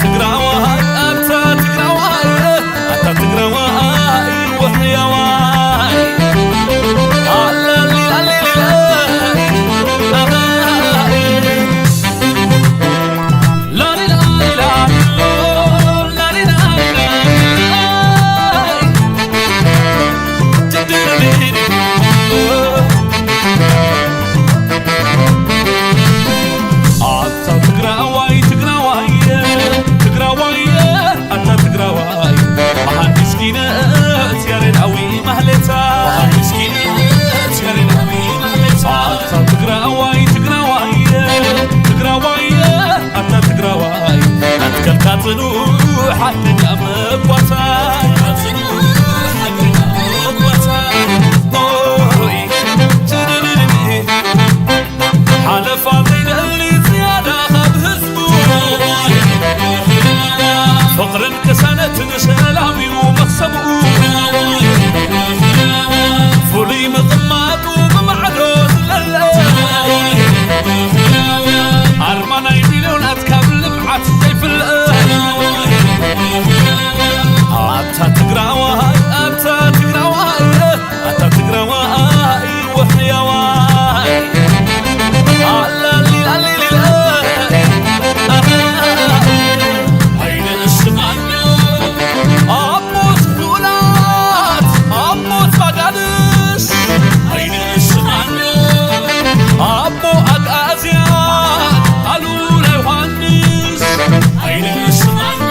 ትግራዋይ ኣታ ትግራዋይ ኣታ ትግራዋይ ወሕያዋይ ኣላሊ ኣሊሊ ኣባይ ላሊላ ላሊላ ኣታ ትግራዋይ ትግራዋይ ትግራዋይ ኣታ ትግራዋይ መሃንዲስ ኪነት ያሬዳዊ ማህሌታ መሃንዲስ ኪነት ያሬዳዊ ማህሌታ ኣታ ትግራዋይ ትግራዋይ ትግራዋይ ኣታ ትግራዋይ መትከልካ ጽኑዕ ሓቀኛ መጓሳይ ሓለፋ ዘይደሊ ዝያዳ ካብ ህዝቡ ፍቕርን ቅሳነትን ሰላም እዩ መኽሰቡ ፍሉይ ምቕማጡ ብማዕዶ ዝለለ ኣርማ ናይ ሚልዮናት ካብ ልምዓት ዘይፍለ ኣታ ትግራዋይ ኣታ ትግራዋይ ኣታ ትግራዋይ ወሕያዋይ ኣላሊ ኣሊሊ ኣይንእስኻን ኣቦ ስሑላት ኣቦ ጻጋድስ ኣይንእስኻን ኣቦ ኣግኣዝያን ኣሉላ ዮሃንስ ኣይንእስኻን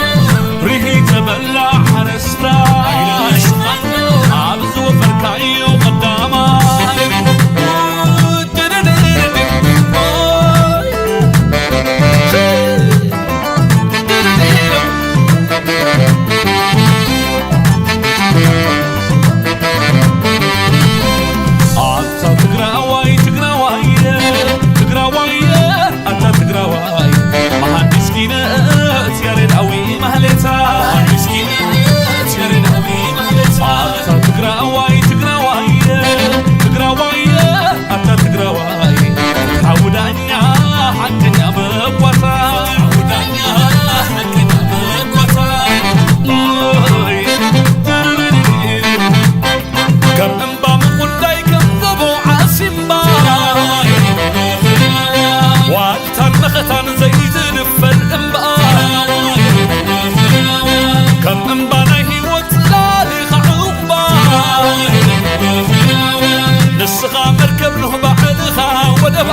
ሪሂ ተበላዕ ሓረስታይ ኣብ ዝወፈርካዮ ቀዳማይ ኣታ ትግራዋይ ትግራዋይ ትግራዋይ ኣታ ትግራዋይ መሃንዲስ ኪነት ያሬዳዊ ማህሌታ መሃንዲስ ኪነት ያሬዳዊ ማህሌታ ኣታ ትግራዋይ ትግራዋይ ትግራዋይ ኣታ ትግራዋይ ሓውዳኛ ሓቀኛ መጓሳይ ሓውዳኛ ሓቀኛ መጓሳይ ከም እምባ ምቑዳይ ከም ጎቦ ዓሲምባ ዋልታን መኸታን ዘይትድፈር እምባ ከም እምባ ናይ ህይወት ጽላል ኢኻ ዕቑባ ንስኻ መርከብ ኖህ ባዕልኻ ወደባ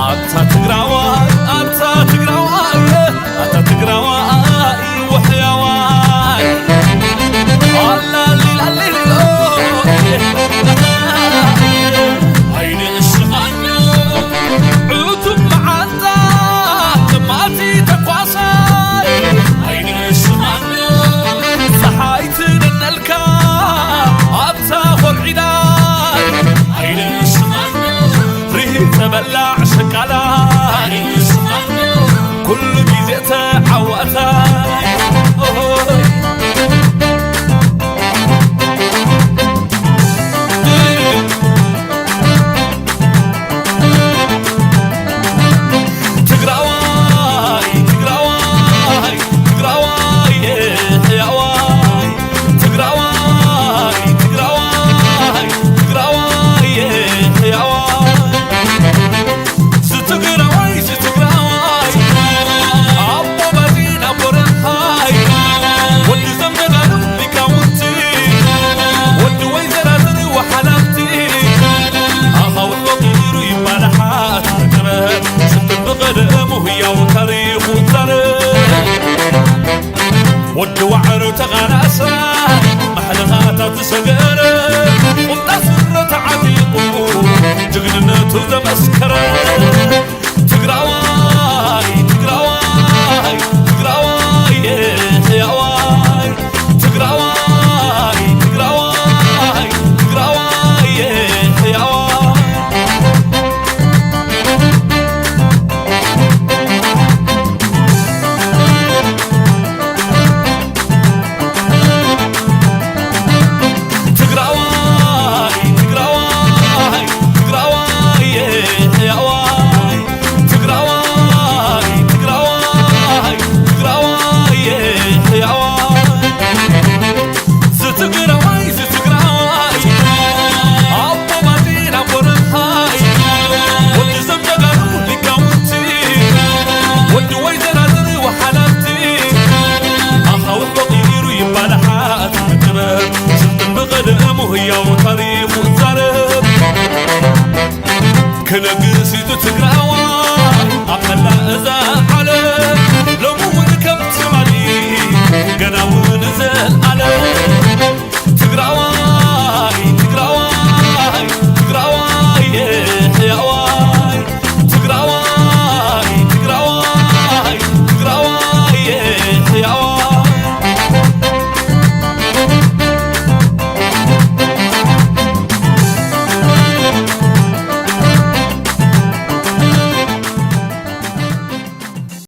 ኣታ ትግራዋይ ኣታ ትግራዋይ ኣታ ትግራዋይ ወሕያዋይ ኣላሊላሊሎ ኣይንእስኻን ዕቱብ መዓንጣ ተማቲ ተኳሳይ ኣይንእስኻን ፀሓይ ትደነልካ ኣብታ ኾርዒዳይ ኣይንእስኻን ሪሂ ተበላዕ ሸቃላይ ኩሉ ግዜ ተዓዋታይ ትግራዋይ ትግራዋይ ትግራዋይ የሕያዋይ ትግራዋይ ትግራዋይ ትግራዋይ የሕያዋይ ዝትግራዋይ ዝትግራዋይ ኣቦ ባዚን ኣቦ ረምሃይ ወዲ ዘመዳሉ ሊቃውንቲ ወዲ ወይዘራዝር ወሓላልቲ ኣኻውሕ ወቂሩ ይባላሓት መቀረት ስንትን ብቐደሙ ህያው ታሪኹ ታረ ወዲ ዋዕሮ ተቓላሳ ማሕለኻታት ዝሰገረ ቁምጣ ስረ ተዓጢቑ ጅግንነቱ ዘመስከረ ትግራዋይ ትግራዋይ ትግራዋይ የሕያዋይ ትግራዋይ ትግራዋይ ትግራዋይ የሕያዋይ ትግራዋይ ትግራዋይ ትግራዋይ የሕያዋይ ክነግስ እዩ ትግራዋይ ኣብ መላእ እዛ ዓለም። ሎሚ እውን ከም ትማሊ ገና እውን ንዘለዓለም።